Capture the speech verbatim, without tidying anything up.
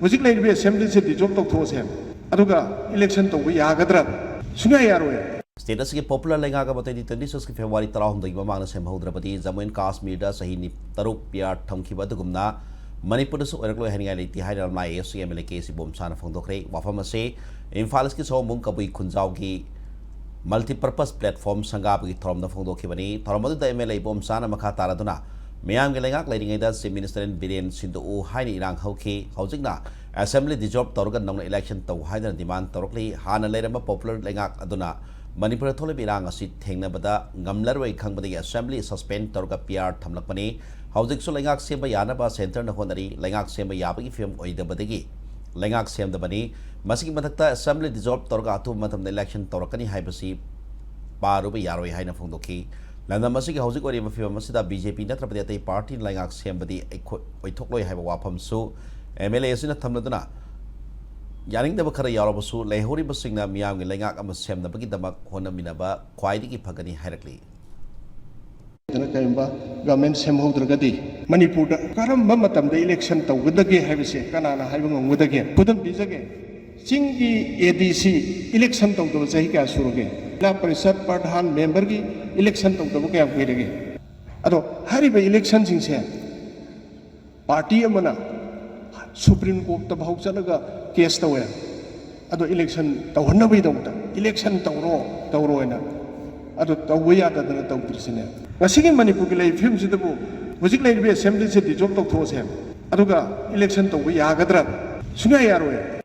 ꯍꯧꯖꯤꯛ ꯂꯩꯔꯤꯕ ꯑꯦꯁꯦꯝꯕ꯭ꯂꯤꯁꯦ ꯗꯤꯖꯣꯜꯕ ꯇꯧꯊꯣꯛꯑꯁꯦ, ꯑꯗꯨꯒ ꯏꯂꯦꯛꯁꯟ ꯇꯧꯕ ꯌꯥꯒꯗ꯭ꯔꯥ? ꯁꯨꯡꯌꯥ ꯌꯥꯔꯣꯏ꯫ ꯁ꯭ꯇꯦꯠ ꯑꯁꯤꯒꯤ ꯄꯣꯄꯨꯂꯔ ꯂꯩꯉꯥꯛ ꯑꯃ ꯇ꯭ꯋꯦꯟꯇꯤ ꯇ꯭ꯋꯦꯟꯇꯤ ꯁꯤꯛꯁꯀꯤ ꯐꯦꯕ꯭ꯔꯨꯋꯥꯔꯤ ꯇꯔꯥꯍꯨꯝꯗꯣꯏꯒꯤ ꯃꯃꯥꯡꯗ ꯁꯦꯝꯍꯧꯗ꯭ꯔꯕꯗꯤ ꯖꯝꯃꯨ ꯑꯦꯟ ꯀꯥꯁꯃꯤꯔꯗ ꯆꯍꯤ ꯅꯤ- ꯇꯔꯨꯛ ꯄꯤ ꯑꯥꯔ ꯊꯝꯈꯤꯕ ꯑꯗꯨꯒꯨꯝꯅ ꯃꯅꯤꯄꯨꯔꯗꯁꯨ ꯑꯣꯏꯔꯛꯂꯣꯏ ꯍꯥꯏꯅꯤꯡꯉꯥꯏ ꯂꯩꯇꯦ ꯍꯥꯏꯅ ꯂꯝꯂꯥꯏ A S C M L A K C ꯕꯣꯝꯁꯥꯅ ꯐꯣꯡꯗꯣꯛꯈ꯭ꯔꯦ꯫ ꯋꯥꯐꯝ ꯑꯁꯤ ꯏꯝꯐꯥꯜ ꯏꯁꯀꯤ ꯁꯑꯣꯝꯕꯨꯡ ꯀꯕꯨꯏ ꯈꯨꯟꯖꯥꯎꯒꯤ ꯃꯜꯇꯤꯄꯔꯄꯁ ꯄ꯭ꯂꯦꯠꯐꯣꯝ ꯁꯪꯒꯥꯕꯒꯤ ꯊꯧꯔꯝꯗ ꯐꯣꯡꯗꯣꯛꯈꯤꯕꯅꯤ꯫ ꯊꯧꯔꯝ ꯑꯗꯨꯗ ꯑꯦꯝ ꯑꯦꯜ ꯑꯦ ꯏꯕꯣꯝꯆꯥꯅ ꯃꯈꯥ ꯇꯥꯔꯗꯨꯅ ꯃꯤꯌꯥꯝꯒꯤ ꯂꯩꯉꯥꯛ ꯂꯩꯔꯤꯉꯩꯗ ꯆꯤꯐ ꯃꯤꯅꯤꯁꯇꯔ ꯕꯤꯔꯦꯟ ꯁꯤꯟꯗꯣꯛꯎ ꯍꯥꯏꯅ ꯏꯔꯥꯡ ꯍꯧꯈꯤ꯫ ꯍꯧꯖꯤꯛꯅ ꯑꯦꯁꯦꯝꯕ꯭ꯂꯤ ꯗꯤꯖꯣꯜꯕ ꯇꯧꯔꯒ ꯅꯧꯅ ꯏꯂꯦꯛꯁꯟ ꯇꯧ ꯍꯥꯏꯗꯅ ꯗꯤꯃꯥꯟ ꯇꯧꯔꯛꯂꯤ꯫ ꯍꯥꯟꯅ ꯂꯩꯔꯝꯕ ꯄꯣꯄꯨꯂꯔ ꯂꯩꯉꯥꯛ ꯑꯗꯨꯅ ꯃꯅꯤꯄꯨꯔꯗ ꯊꯣꯛꯂꯤꯕ ꯏꯔꯥꯡ ꯑꯁꯤ ꯊꯦꯡꯅꯕꯗ ꯉꯝꯂꯔꯣꯏ ꯈꯪꯕꯗꯒꯤ ꯑꯦꯁꯦꯝꯕ꯭ꯂꯤ ꯁꯁꯄꯦꯟ ꯇꯧꯔꯒ ꯄꯤ ꯑꯥꯔ ꯊꯝꯂꯛꯄꯅꯤ꯫ ꯍꯧꯖꯤꯛꯁꯨ ꯂꯩꯉꯥꯛ ꯁꯦꯝꯕ ꯌꯥꯅꯕ ꯁꯦꯟꯇꯔꯅ ꯍꯣꯠꯅꯔꯤ꯫ ꯂꯩꯉꯥꯛ ꯁꯦꯝꯕ ꯌꯥꯕꯒꯤ ꯐꯤꯕꯝ ꯑꯣꯏꯗꯕꯗꯒꯤ ꯂꯩꯉꯥꯛ ꯁꯦꯝꯗꯕꯅꯤ꯫ ꯃꯁꯤꯒꯤ ꯃꯊꯛꯇ ꯑꯦꯁꯦꯝꯕ꯭ꯂꯤ ꯗꯤꯖꯣꯜꯕ ꯇꯧꯔꯒ ꯑꯊꯨꯕ ꯃꯇꯝꯗ ꯏꯂꯦꯛꯁꯟ ꯇꯧꯔꯛꯀꯅꯤ ꯍꯥꯏꯕꯁꯤ ꯄꯥꯔꯨꯕ ꯌꯥꯔꯣꯏ ꯍꯥꯏꯅ ꯐꯣꯡꯗꯣꯛꯈꯤ꯫ ꯂꯝꯗꯝ ꯑꯁꯤꯒꯤ ꯍꯧꯖꯤꯛ ꯑꯣꯏꯔꯤꯕ ꯐꯤꯕꯝ ꯑꯁꯤꯗ ꯕꯤ ꯖꯦ ꯄꯤ ꯅꯠꯇ꯭ꯔꯕꯗꯤ ꯑꯇꯩ ꯄꯥꯔꯇꯤꯅ ꯂꯩꯉꯥꯛ ꯁꯦꯝꯕꯗꯤ ꯑꯩꯈꯣꯏ ꯑꯣꯏꯊꯣꯛꯂꯣꯏ ꯍꯥꯏꯕ ꯋꯥꯐꯝꯁꯨ ꯑꯦꯝ ꯑꯦꯜ ꯑꯦ ꯑꯁꯤꯅ ꯊꯝꯂꯗꯨꯅ ꯌꯥꯅꯤꯡꯗꯕ ꯈꯔ ꯌꯥꯎꯔꯕꯁꯨ ꯂꯩꯍꯧꯔꯤꯕꯁꯤꯡꯅ ꯃꯤꯌꯥꯝꯒꯤ ꯂꯩꯉꯥꯛ ꯑꯃ ꯁꯦꯝꯅꯕꯒꯤꯗꯃꯛ ꯍꯣꯠꯅꯃꯤꯟꯅꯕ ꯈ꯭ꯋꯥꯏꯗꯒꯤ ꯐꯒꯅꯤ ꯍꯥꯏꯔꯛꯂꯤ꯫ ꯑꯗꯨꯅ ꯀꯔꯤꯒꯨꯝꯕ ꯒꯚꯔꯟꯃꯦꯟ ꯁꯦꯝꯍꯧꯗ꯭ꯔꯒꯗꯤ ꯃꯅꯤꯄꯨꯔꯗ ꯀꯔꯝꯕ ꯃꯇꯝꯗ ꯏꯂꯦꯛꯁꯟ ꯇꯧꯒꯗꯒꯦ ꯍꯥꯏꯕꯁꯦ ꯀꯅꯥꯅ ꯍꯥꯏꯕ ꯉꯝꯒꯗꯒꯦ? ꯈꯨꯗꯝ ꯄꯤꯖꯒꯦ, ꯆꯤꯡꯒꯤ ꯑꯦ ꯗꯤ ꯁꯤ ꯏꯂꯦꯛꯁꯟ ꯇꯧꯗꯕ ꯆꯍꯤ ꯀꯌꯥ ꯁꯨꯔꯒꯦ? ꯖꯤꯂꯥ ꯄꯔꯤꯁꯠ ꯄ꯭ꯔꯙꯥꯟ ꯃꯦꯝꯕꯔꯒꯤ ꯏꯂꯦꯛꯁꯟ ꯇꯧꯗꯕ ꯀꯌꯥꯝ ꯀꯨꯏꯔꯒꯦ? ꯑꯗꯣ ꯍꯥꯏꯔꯤꯕ ꯏꯂꯦꯛꯁꯟꯁꯤꯡꯁꯦ ꯄꯥꯔꯇꯤ ꯑꯃꯅ ꯁꯨꯄ꯭ꯔꯤꯝ ꯀꯣꯔꯠꯇ ꯐꯥꯎ ꯆꯠꯂꯒ ꯀꯦꯁ ꯇꯧꯋꯦ꯫ ꯑꯗꯣ ꯏꯂꯦꯛꯁꯟ ꯇꯧꯍꯟꯅꯕꯒꯤꯗꯃꯛꯇ ꯏꯂꯦꯛꯁꯟ ꯇꯧꯔꯣ, ꯇꯧꯔꯣ ꯍꯥꯏꯅ꯫ ꯑꯗꯣ ꯇꯧꯕ ꯌꯥꯗꯗꯅ ꯇꯧꯗ꯭ꯔꯤꯁꯤꯅꯦ꯫ ꯉꯁꯤꯒꯤ ꯃꯅꯤꯄꯨꯔꯒꯤ ꯂꯩꯔꯤꯕ ꯐꯤꯕꯝꯁꯤꯗꯕꯨ ꯍꯧꯖꯤꯛ ꯂꯩꯔꯤꯕ ꯑꯦꯁꯦꯝꯕ꯭ꯂꯤꯁꯦ ꯗꯤꯖꯣꯜꯕ ꯇꯧꯊꯣꯛꯑꯁꯦ, ꯑꯗꯨꯒ ꯏꯂꯦꯛꯁꯟ ꯇꯧꯕ ꯌꯥꯒꯗ꯭ꯔꯥ? ꯁꯨꯡꯌꯥ ꯌꯥꯔꯣꯏ꯫